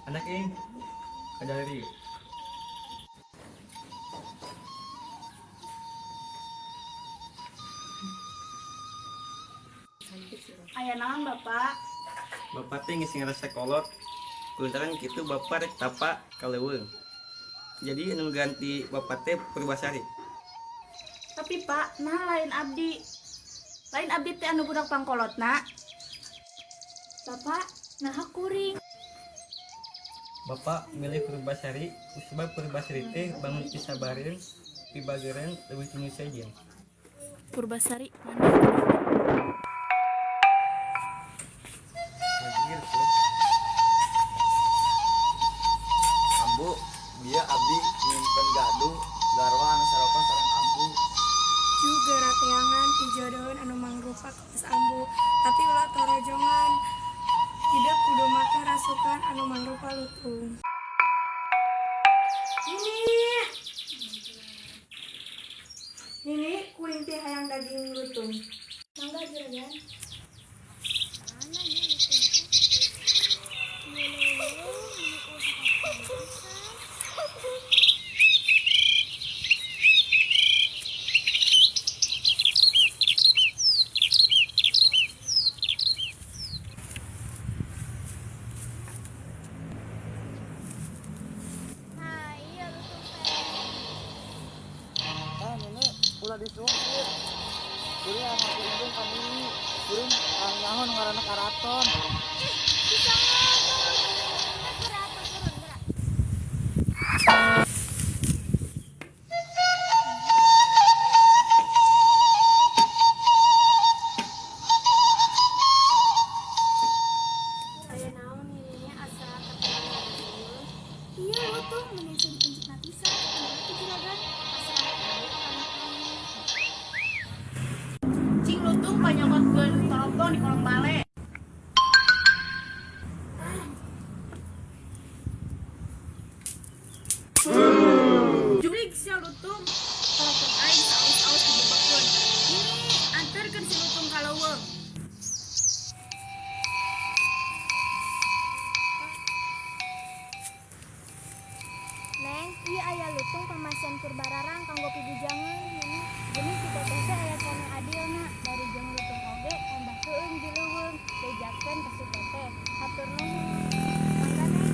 Anak ing kadari. Aya naon, Bapak? Bapak teh geus ngarasa kolot. Kulantaran kitu bapak rek tapa ka leuweung. Jadi anu ganti bapak teh Purbasari. Tapi Pak, nah lain abdi. Lain abdi teh anu budak pangkolotna. Bapak, naha kuring. Bapak milih Purbasari sebab Purbasari teh bangun pisabareun, pibagereun leuwih ti nu sejen. Purbasari mana? Bagir tuh. Ambu, bieu abdi nyimpen gaduh garwa anu saropa sareng ambu. Juga rateangan pijodoheun anu mangrupa kawas ambu, tapi ulah torojongan. Hidep kudu make rasukan anu mangrupa lutung. Nini, Nini, kuring teh hayang daging lutung. Mangga, juragan. Mana ya lutung teh? Iya leuweung, meni ulah pisan. Nah, iya lutung teh. Eh, Nini, ulah disungkit. Kuring hayang ngaku indung ka Nini. Kuring hayang nyaho nu ngaranna karaton. Ih, bisa ngomong lutung. Eh, geura atuh turun geura. Aya naon ini asa katerangan. Iya lutung meni asa dipencetna pisan. Kumaha teh, juragan? Pasrah we ka nu aing. Cing lutung panyokotkeun teropong di kolong bale. Jurig sia lutung. Teropong aing saus-aus dibebekeun. Ini anterkeun si lutung ka leuweung. Neng, ieu aya lutung pamasihan Purbararang kanggo pibujangeun. Nini, geuning si teteh teh aya keneh adilna, bari jeung lutung oge tambah keueung di leuweung. Bejakeun ka si teteh. Hatur nuhun. Mangga, Neng.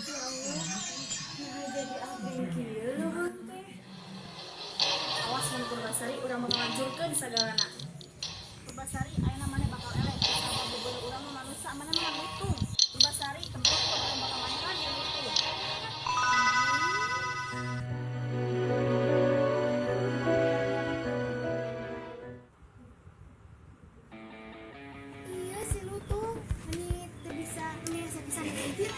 Ya Allah, naha jadi abeng kieu leuweung teh. Awas mun Purbasari, urang bakal hancurkeun sagalana. Purbasari, ayeuna maneh bakal eleh sabab bobodoh urang mah manusa, maneh mah lutung. Purbasari, tempo urang bakal maehan ieu lutung. Iya si lutung, meni teu bisa, meni asa pisan dipencet.